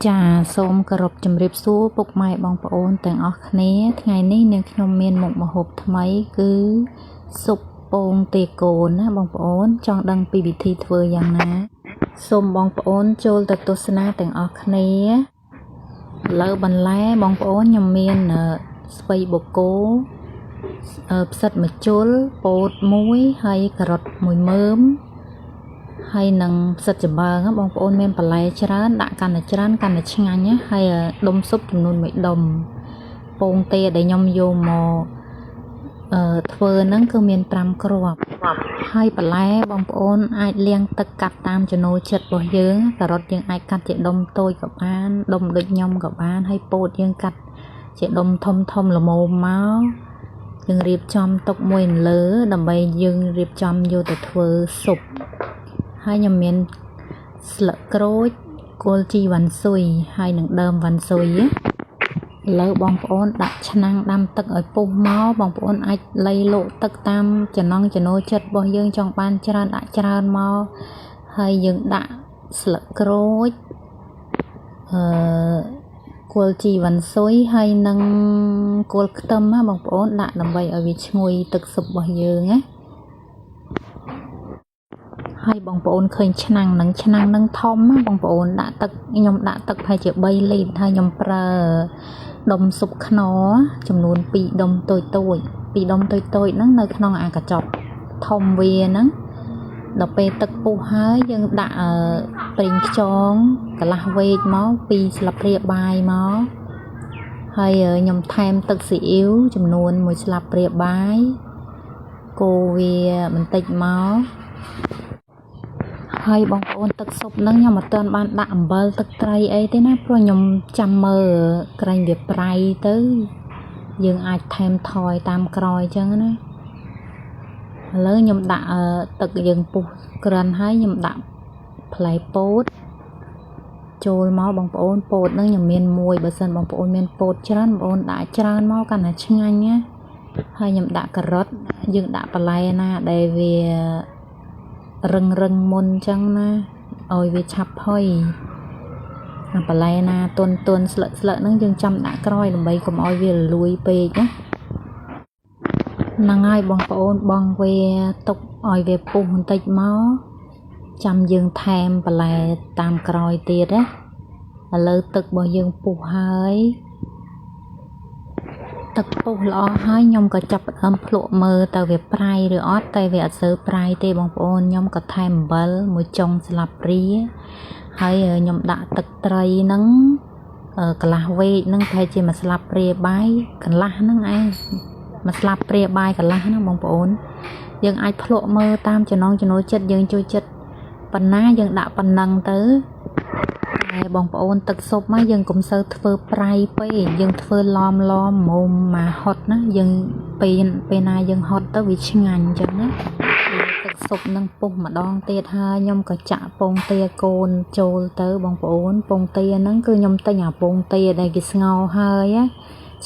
ចាសូមគោរពជម្រាបសួរពុកម៉ែបងប្អូនទាំងអស់គ្នាថ្ងៃនេះនាងខ្ញុំមានមុខម្ហូបថ្មីគឺស៊ុបពងទាកូនណាបងប្អូនចង់ដឹងពីវិធីធ្វើយ៉ាងណាសូមបងប្អូនចូលទៅទស្សនាទាំងអស់គ្នាឥឡូវបន្លែបងប្អូនខ្ញុំមានស្ពៃបូកូផ្សិតម្ជុលពោតមួយហើយការ៉ុតមួយមើមហើយនឹងផ្សិតចំបើងបងប្អូនមានបន្លែច្រើនដាក់កាន់តែច្រើនកាន់តែឆ្ងាញ់ណាហើយដុំស៊ុបចំនួន1ដុំពងទាដែលខ្ញុំយកមកធ្វើហ្នឹងគឺមាន5គ្រាប់ហើយបន្លែបងប្អូនអាចលាងទឹកកាត់តាមចំណូលចិត្តរបស់យើងការ៉ុតយើងអាចកាត់ជាដុំតូចក៏បានដុំដូចខ្ញុំក៏បានហើយពោតយើងកាត់ជាដុំធំធំល្មមមកយើងរៀបចំទុកមួយលើដើម្បីយើងរៀបចំយកទៅធ្វើស៊ុបហើយខ្ញុំមានស្លឹកក្រូចគល់ជីវ៉ាន់ស៊ុយហើយនឹងដើមវ៉ាន់ស៊ុយឥឡូវបងប្អូនដាក់ឆ្នាំងដាំទឹកឲ្យពុះមកបងប្អូនអាចលៃលកទឹកតាមចំណង់ចំណូលចិត្តរបស់យើងចង់បានច្រើនដាក់ច្រើនមកហើយយើងដាក់ស្លឹកក្រូចអឺគល់ជីវ៉ាន់ស៊ុយហើយនឹងគល់ខ្ទឹមណាបងប្អូនដាក់ដើម្បីឲ្យវាឈ្ងុយទឹកស៊ុបរបស់យើងណាហើយបងប្អូនឃើញឆ្នាំងនឹងឆ្នាំងនឹងធំណាបងប្អូនដាក់ទឹកខ្ញុំដាក់ទឹកប្រហែលជា3លីត្រហើយខ្ញុំប្រើដុំស៊ុបខ្នុរចំនួន2ដុំតូចតូច2ដុំតូចតូចហ្នឹងនៅក្នុងអាកញ្ចប់ធំវាហ្នឹងដល់ពេលទឹកពុះហើយយើងដាក់ប្រេងខ្យងកន្លះវែកមក2ស្លាបព្រាបាយមកហើយខ្ញុំថែមទឹកស៊ីអ៊ីវចំនួន1ស្លាបព្រាបាយកូរវាបន្តិចមកហើយបងប្អូនទឹកស៊ុបហ្នឹងខ្ញុំអត់ទាន់បានដាក់អំបិលទឹកត្រីអីទេណាព្រោះខ្ញុំចាំមើលក្រែងវាប្រៃទៅយើងអាចថែមថយតាមក្រោយអញ្ចឹងណាឥឡូវខ្ញុំដាក់ទឹកយើងពុះក្រិនហើយខ្ញុំដាក់ផ្លែពោតចូលមកបងប្អូនពោតហ្នឹងខ្ញុំមានមួយបើសិនបងប្អូនមានពោតច្រើនបងប្អូនដាក់ច្រើនមកកាន់តែឆ្ងាញ់ណាហើយខ្ញុំដាក់ការ៉ុតយើងដាក់បន្លែណាដែលវារឹងរឹងមុនអញ្ចឹងណាឲ្យវាឆាប់ផុយអាបន្លែណាទន់ទន់ស្លឹកស្លឹកហ្នឹងយើងចាំដាក់ក្រោយដើម្បីកុំឲ្យវារលួយពេកណាហ្នឹងហើយបងប្អូនបងវាទុកឲ្យវាពុះបន្តិចមកចាំយើងថែមបន្លែតាមក្រោយទៀតណាឥឡូវទឹករបស់យើងពុះហើយទឹកពុះល្អហើយខ្ញុំក៏ចាប់ផ្ដើមភ្លក់មើលតើវាប្រៃឬអត់តែវាអត់សូវប្រៃទេបងប្អូនខ្ញុំក៏ថែមអំបិលមួយចុងស្លាបព្រាហើយខ្ញុំដាក់ទឹកត្រីហ្នឹងកន្លះវែកហ្នឹងប្រហែលជាមួយស្លាបព្រាបាយកន្លះហ្នឹងឯងមួយស្លាបព្រាបាយកន្លះហ្នឹងបងប្អូនយើងអាចភ្លក់មើលតាមចំណង់ចំណូលចិត្តយើងចូលចិត្តប៉ុណ្ណាយើងដាក់ប៉ុណ្ណឹងទៅតែបងប្អូនទឹកស៊ុបមកយើងកុំសូវធ្វើប្រៃពេកយើងធ្វើឡមឡមមុំមកហត់ណាយើងពេលណាយើងហត់ទៅវាឆ្ងាញ់អញ្ចឹងណាទឹកស៊ុបនឹងពុះម្ដងទៀតហើយខ្ញុំក៏ចាក់ពងទាកូនចូលទៅបងប្អូនពងទាហ្នឹងគឺខ្ញុំទិញអាពងទាដែលគេស្ងោរហើយណា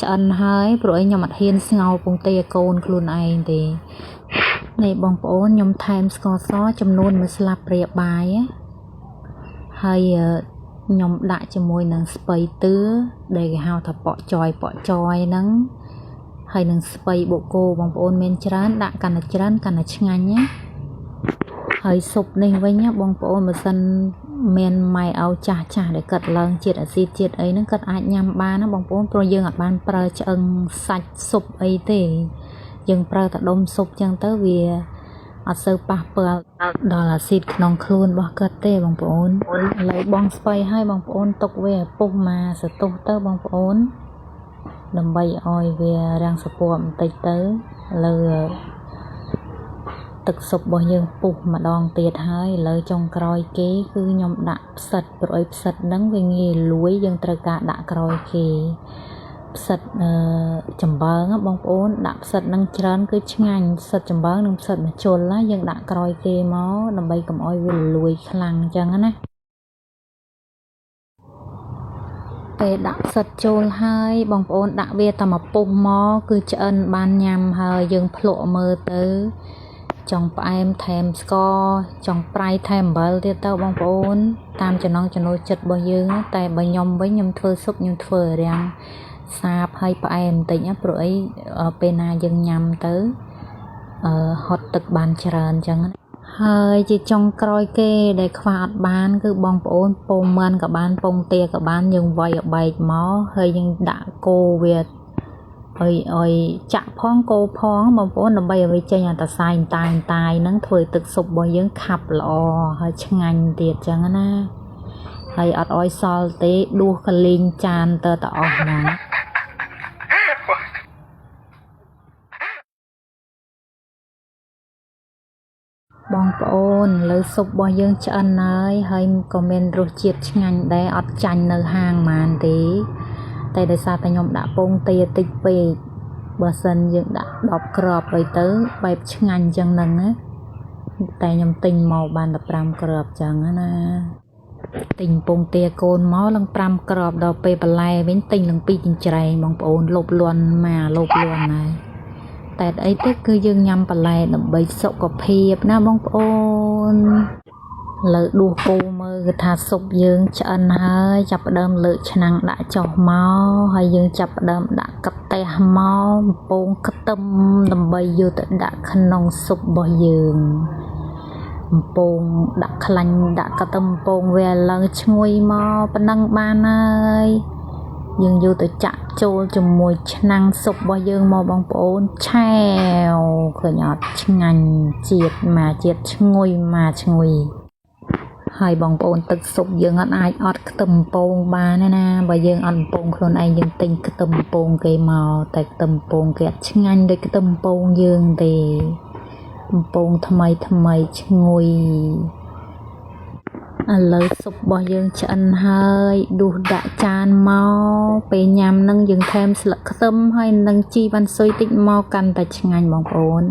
ឆ្អិនហើយព្រោះអីខ្ញុំអត់ហ៊ានស្ងោរពងទាកូនខ្លួនឯងទេនេះបងប្អូនខ្ញុំថែមស្ករសចំនួន1ស្លាបព្រាបាយហើយខ្ញុំដាក់ជាមួយនឹងស្ពៃតឿដែលគេហៅថាប៉ក់ចយប៉ក់ចយហ្នឹងហើយនឹងស្ពៃបូកូបងប្អូនមានច្រើនដាក់កាន់តែច្រើនកាន់តែឆ្ងាញ់ណាហើយស៊ុបនេះវិញណាបងប្អូនបើសិនមានម៉ែឪចាស់ចាស់ដែលគាត់ឡើងជាតិអាស៊ីតជាតិអីហ្នឹងគាត់អាចញ៉ាំបានណាបងប្អូនព្រោះយើងអត់បានប្រើឆ្អឹងសាច់ស៊ុបអីទេយើងប្រើតែដុំស៊ុបចឹងទៅវាអត់សូវប៉ះពាល់ដល់អាស៊ីតក្នុងខ្លួនរបស់គាត់ទេបងប្អូនឥឡូវបងស្ពៃឲ្យបងប្អូនទុកវាឲ្យពុះមកសន្ទុះទៅបងប្អូនដើម្បីឲ្យវារាំងសពបន្តិចទៅឥឡូវទឹកស៊ុបរបស់យើងពុះម្ដងទៀតហើយឥឡូវចុងក្រោយគេគឺខ្ញុំដាក់ផ្សិតព្រោះអីផ្សិតហ្នឹងវាងាយលួយយើងត្រូវការដាក់ក្រោយគេផ្សិតចំបើងបងប្អូនដាក់ផ្សិតនឹងច្រើនគឺឆ្ងាញ់ផ្សិតចំបើងនិងផ្សិតម្ជុលណាយើងដាក់ក្រោយគេមកដើម្បីកុំឲ្យវាលួយខ្លាំងអញ្ចឹងណាពេលដាក់ផ្សិតចូលហើយបងប្អូនដាក់វាតែមកពុះមកគឺឆ្អិនបានញ៉ាំហើយយើងភ្លក់មើលទៅ ចង់ផ្អែមថែមស្ករចង់ប្រៃថែមអំបិលទៀតទៅបងប្អូនតាមចំណង់ចំណូលចិត្តរបស់យើងតែបើខ្ញុំវិញខ្ញុំធ្វើស៊ុបខ្ញុំធ្វើរាងសាបហើយផ្អែមបន្តិចណាព្រោះអីពេលណាយើងញ៉ាំទៅហត់ទឹកបានច្រើនអញ្ចឹងណាហើយជាចុងក្រោយគេដែលខ្វះអត់បានគឺបងប្អូនពងមាន់ក៏បានពងទាក៏បានយើងវាយឲ្យបែកមកហើយយើងដាក់គោវាឲ្យចាក់ផងគោផងបងប្អូនដើម្បីឲ្យវាចេញអាតសាយតាយតាយហ្នឹងធ្វើទឹកស៊ុបរបស់យើងខាប់ល្អហើយឆ្ងាញ់ទៀតចឹងណាហើយអត់ឲ្យសល់ទេដួសកលីងចានទៅតអស់ហ្នឹងបងប្អូនលើស៊ុបរបស់យើងឆ្អិនហើយហើយក៏មានរសជាតិឆ្ងាញ់ដែរអត់ចាញ់នៅហាងហ្មងទេតែដោយសារតែខ្ញុំដាក់ពងទាតិចពេកបើសិនយើងដាក់10គ្រាប់អីទៅបែបឆ្ងាញ់ចឹងហ្នឹងណាតែខ្ញុំទិញមកបានតែ5គ្រាប់ចឹងណាទិញពងទាកូនមកឡើង5គ្រាប់ដល់ពេលបន្លែវិញទិញឡើង2ចិញ្ច្រែងបងប្អូនលោបលន់មកលោបលន់ហើយតែអីទេគឺយើងញ៉ាំបន្លែដើម្បីសុខភាពណាបងប្អូនលើដួសគោមើលគឺថាស៊ុបយើងឆ្អិនហើយចាប់ផ្ដើមលើកឆ្នាំងដាក់ចុះមកហើយយើងចាប់ផ្ដើមដាក់កាតេះមកបំពងខ្ទឹមដើម្បីយកទៅដាក់ក្នុងស៊ុបរបស់យើងបំពងដាក់ខ្លាញ់ដាក់កាទឹមបំពងវាឡើងឈ្ងុយមកប៉ុណ្ណឹងបានហើយយើងយកទៅចាក់ចូលជាមួយឆ្នាំងស៊ុបរបស់យើងមកបងប្អូនឆែវឃើញអត់ឆ្ងាញ់ជាតិមកជាតិឈ្ងុយមកឈ្ងុយហើយបងប្អូនទឹកស៊ុបយើងអត់អាចអត់ខ្ទឹមពងបានទេណាបើយើងអត់ពងខ្លួនឯងយើងទិញខ្ទឹមពងគេមកតែខ្ទឹមពងគេអត់ឆ្ងាញ់ដូចខ្ទឹមពងយើងទេពងថ្មីថ្មីឈ្ងុយឥឡូវស៊ុបរបស់យើងឆ្អិនហើយដួសដាក់ចានមកពេលញ៉ាំនឹងយើងថែមស្លឹកខ្ទឹមហើយនឹងជីវ៉ាន់ស៊ុយតិចមកកាន់តែឆ្ងាញ់បងប្អូន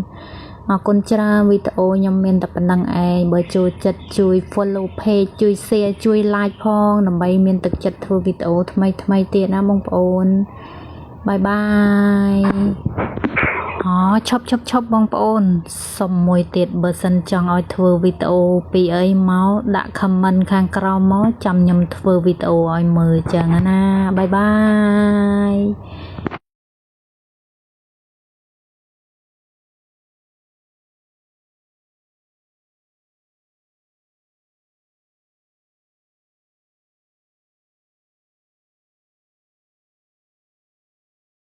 អរគុណច្រើនវីដេអូខ្ញុំមានតែប៉ុណ្្នឹងឯងបើចូលចិត្តជួយ follow page ជួយ share ជួយ like ផងដើម្បីមានទឹកចិត្តធ្វើវីដេអូថ្មីថ្មីទៀតណាបងប្អូន bye bye អូឈប់ឈប់ឈប់បងប្អូនសុំមួយទៀតបើសិនចង់ឲ្យធ្វើវីដេអូពីអីមកដាក់ comment ខាងក្រោមមកចាំខ្ញុំធ្វើវីដេអូឲ្យមើលចឹងណា bye bye.